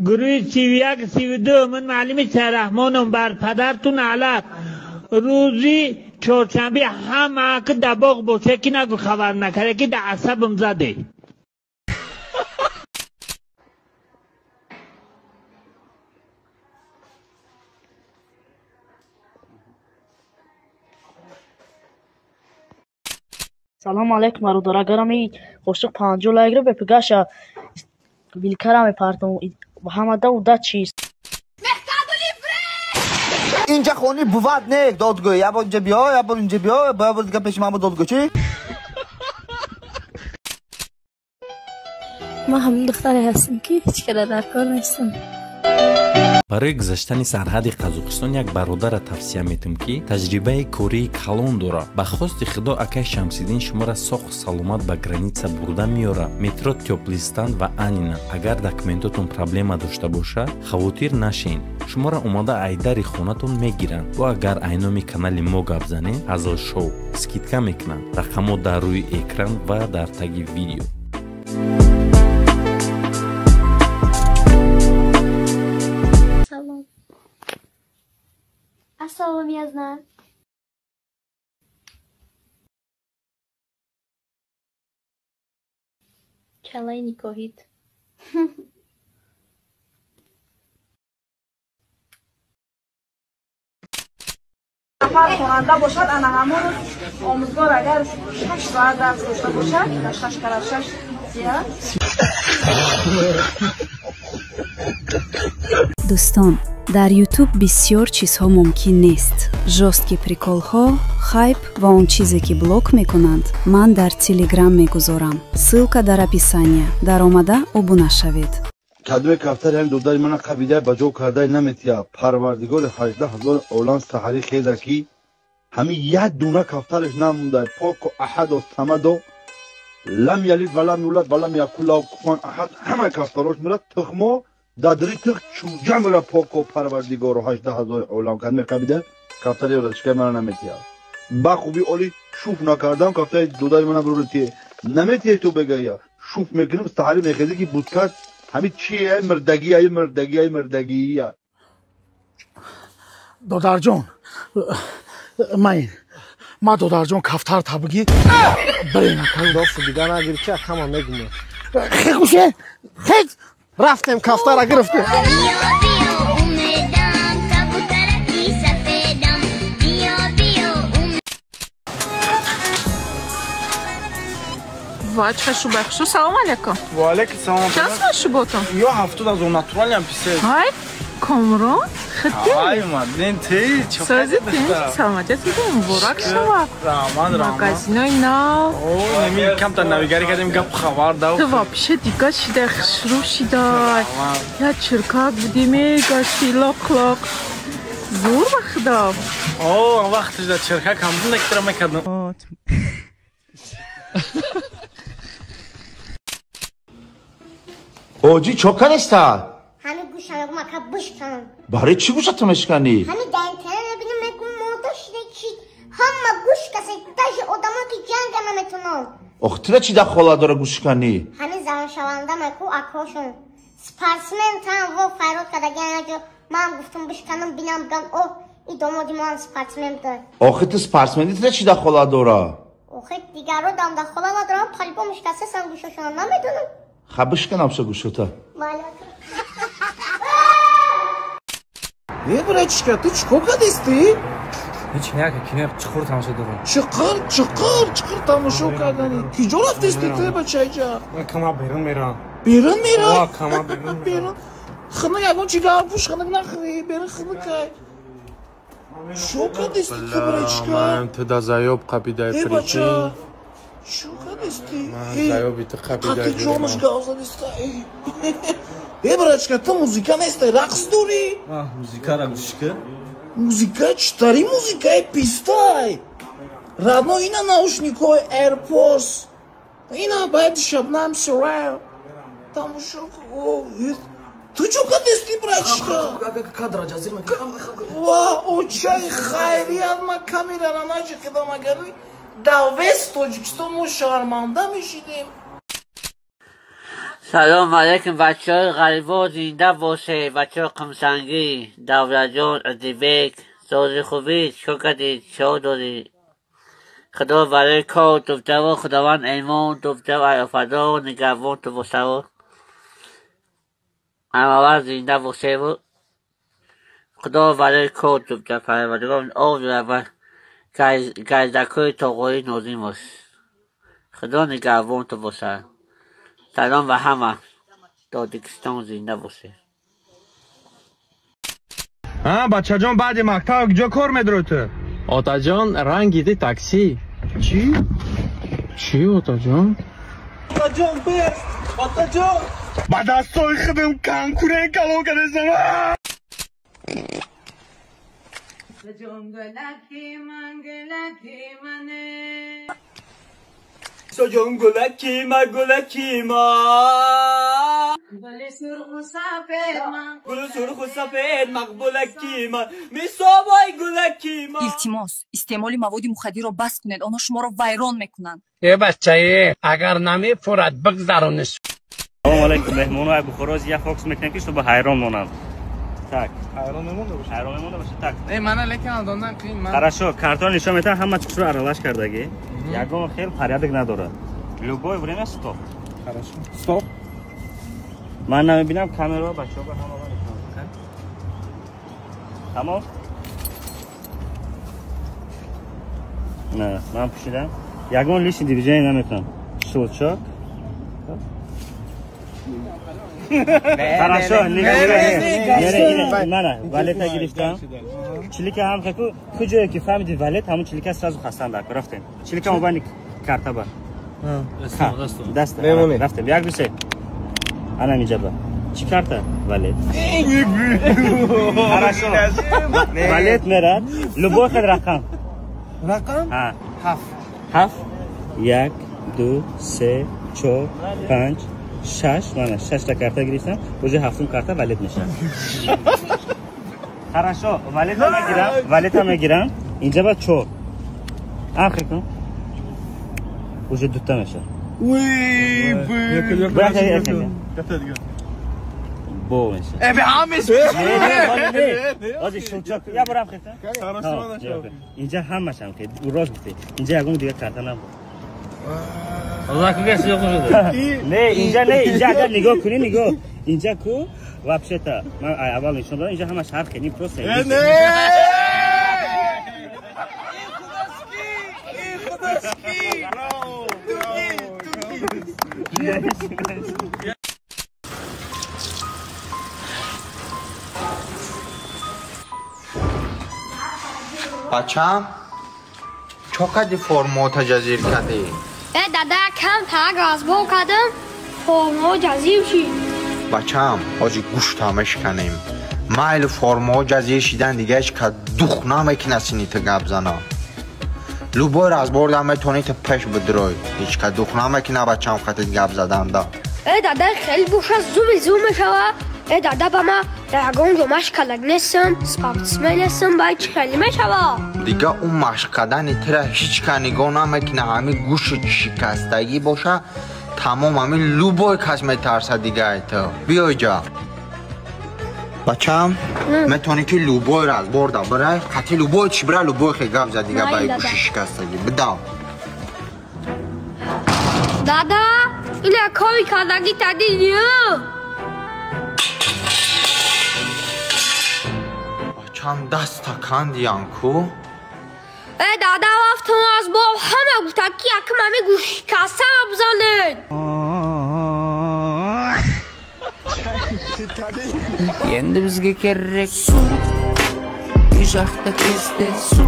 Гурӯҳи 31 32 ман муаллими Сарраҳмонам бар падартун алат. Рӯзи чоршанбе ҳама ки дар боғ боша ки нагу хабар накарда ки дар асабам заде. Салом алейкум бародар, агар ами қошиқ 50 лайк ро бепигаша вилкара мепартам ҳамада удачи. Инҷа хони бувад не додгӯй, я бор инҷа биё, я бор инҷа биё, я бор дига пеши ман бо додгӯй чӣ? Ман ҳамон духтаре ҳастам ки ҳеҷ кара дар кор нестам. Барои гузаштани сарҳади Қазоқистон як бародарро тавсия метам ки таҷрибаи кории калон дорад. Ба хости худо акай Шамсиддин шуморо соғ саломат ба граница бурда меорад. Метро Тёплистан ва Анина. Агар документотон проблема дошта бошад, хавотир нашен. Шуморо омада айдари хонатон мегиранд. Бо агар айноми канали мо гап занед, Азл Шоу скидка мекунанд. Рақамҳо дар рӯи экран ва дар таги видео. Салом, я знаю. Чалай никоҳит. Нафар хонанда бошад, ана ҳамон рӯз омӯзгор агар 6 соат дарс дошта бошад, 6 карат 6 сия. Дӯстон, дар YouTube бисёр чизҳо мумкин нест. Жёсткий приколҳо, хайп ва он чизе ки блок мекунанд, ман дар Телеграм мегузорам. Ссылка дар описания. Даромада обуна шавед. Кадме кафтари ҳамин додари мана қабида ба ҷо кардаи наметия. Парвардигори 18 ҳазор олам саҳарӣ хеза ки ҳамин як дуна кафтараш намонда. Поку аҳадо самадо лам ялид ва лам юлад ва лам якун лаҳу куфуан аҳад. Ҳамаи кафтарош мера тухмо дадри тих чуҷа мера поко парвардигоро 18 ҳазори олам. Кадме қабида кафтари ёдашкаи мана наметия. Ба хуби оли шуф накардам кафтари додари мана бурутие наметия ту бегая. Шуф мекунам саҳарӣ мехезӣ ки будкаш ҳамин чие мирдагӣ ай мирдагӣ ай мирдагӣ. Додарҷон, ман ма додарҷон кафтар табгӣ бирена кандофу дига нагир ки ҳама мегумад. Хегуше хег рафтем кафтара гирифтем. Вачка шубай хушу. Салом алейкум. Ва алейкум салом. Чанд сум шуботон? Ё 70 аз натуралиам писе. Ай, Комрон, хити. Ай, мадин ти, чӣ созити? Саломатият муборак шава. Раҳмат, раҳмат. Магазинои нав. О, неми камтар навигарӣ кардем, гап хабар дав. Ту вообще дига шида, хушрӯ шида. Я чиркак будӣ, мегашти лоқ-лоқ. Зур ба худо. О, он вақташ да чиркак ҳам буд, нектара мекардам. Оҷи чо канеста? Ҳами гӯшам мегум ака бишканам. Барои чӣ гӯшато мешканӣ? Ҳами дар интернет мебинам мегум мода шида чи ҳама гӯш касе даже одамо ки ҷанга наметунанд. Ох тира чӣ дахола дора гӯшканӣ? Ҳами заншаванда меку акошон спортсмен там во файрод кардагиан яҷо ман гуфтам бишканам бинам бигам о и домоди ман спортсмен буда. Охи ту спортсмени тира чӣ дахола дора? Охи дигаро дам дахола надорам палибом шикастасан гӯшашона намедонам. Ха бишканам ша гӯшота. Э, братишка, ту чӣ кор кардисти? Ҳеҷ не, ака, кино чуқур тамошо дорам. Чуқур, чуқур, чуқур тамошо кардани. Киҷо рафтисти ту, бачаҷа? Ман кама берун мерам. Берун мерай? О, кама берун. Берун. Хинак ягон чи гап пуш хинак нахӯри, берун хинакай. Чӣ кардисти ту, братишка? Ман ту да заёб қабидай Э, бача. Чӣ кардисти? Ман заёби ту қабидай. Қати ҷонаш гавзадиста. Э, братишка, ту музика нестай, рақс дорӣ? Музикара гӯш кун. Музика читари музикаи пистай. Родно ина наушникҳои AirPods. Ина баъд Шабнам Сурайо. Тамошо ту чӣ кардисти, братишка? Кадра ҷазир Ва, очаи хайрият, ман камерара наҷиқидам, агар дар вест Тоҷикистон мо шарманда мешидем. Салом алейкум, бачаҳои ғарибо, зинда боше, бачаҳои Қумсангӣ, Давлатҷон, Адибек, сози хубӣ, чикор кардед, чиҳо дорӣ? Худо барои кор дубдаво, Худованд имон дубдаво, ай офадо, нигаҳбон ту бошаво. Ҳамавақт зинда бошеву. Худо барои кор дубда, Парвардигор об ва газдакҳои тоғорӣ нозим бош. Худо нигаҳбон ту бошад. Салом ба ҳама. Тоҷикистон зинда боше. Бачаҷон, баъди мактаб куҷо кор медурӣ ту? Отаҷон, ранги ди такси. Чӣ? Чӣ, отаҷон? Отаҷон, бест! Отаҷон! Ба дастои худам конкурент калон кардесам. Соҷон гулаки ма, гулаки ма. Гули сурху сафед ма. Гули сурху сафед мақбулаки ма. Мисобой гулаки ма. Илтимос, истеъмоли маводи мухаддирро бас кунед, онҳо шуморо вайрон мекунанд. Э бачае, агар намефурад, бигзарониш. Салом алейкум, меҳмонои Бухороз, як фокус мекунем, ки шумо ҳайрон монанд. Так. Ҳайрон мемонда бошад. Ҳайрон мемонда бошад. Так. Э, мана лекин алдондан қиин. Ман. Хорошо, картон нишон метавон, ҳама чизро аралаш кардагӣ. Ягон хел порядок надорад. Любое время стоп. Хорошо. Стоп. Ман намебинам камераро, бачаҳо ба ҳама ман. Тамом? Не, ман пӯшидам. Ягон лишний движение наметавонам. Щелчок. Хорошо, не, валета гирифтам. Чилика ҳам хаку, куҷое ки фаҳмиди валет, ҳамун чилика сразу хастан дар. Рафтем. Чилика мобайни карта ба. Даст. Рафтем. Як, ду, се. Ана миҷаба. Чӣ карта? Валет. Хорошо. Валет мерад. Любой хел рақам. Рақам? Ҳа. Ҳафт. Ҳафт. Як, ду, се, чор, панҷ, шаш. Мана шашта карта гирифтам. Уже ҳафтум карта валет мешавад. Хорошо, валета мегирам, валета мегирам. Инҷа ба чор. Ахир кун. Уже дута мешавад. Уй, Бо мешавад. Э, бе ҳамеш. Ози щелчок. Я борам хета. Инҷа ҳамаш ҳам хет. Рост гуфтӣ. Инҷа ягон дига карта набуд. Не, инҷа не, инҷа агар нигоҳ кунӣ, нигоҳ. Инҷа ку вообще-то ман аввал нишон додам, инҷа ҳамаш ҳар хел, ин просто. Бачам, чо кади формаота ҷазир кардӣ? Э дада, кам так разбор кардам, формао ҷазир шид. Бачам, ҳоҷи гӯшта мешканем. Майлу формао ҷазир шидан, дига ҳеч ка дух намекунад сини ту гап зана. Любой разборда метавонӣ ту пеш бидирой. Ҳеч ка дух намекунад, бачам, хатит гап заданда. Э дада, хеле боша зуми зум мешава. Э дада, ба ма дар ягон ҷо машқ кардаг нестам, спортсмен нестам, баъд чӣ хеле мешава? Дига ӯ машқ кардани тира ҳеч ка нигоҳ намекунад, ҳамин гӯши шикастагӣ боша, тамом, ҳамин любой кас метарсад дига ай ту. Биё иҷа. Бачам, метавонӣ ки любой разборда бирай, хати любой чӣ бира, любой хел гап зад дига ба гӯши шикастагӣ. Бидав. Дада, ина кори кардагӣ тадидӣ. Бачам, даста кандиян ку? Э дада, рафтам аз боб, ҳама гуфтанд ки якм ҳами гӯшикастаро бизанед. Енді бізге керек су, үй жақта кездесу.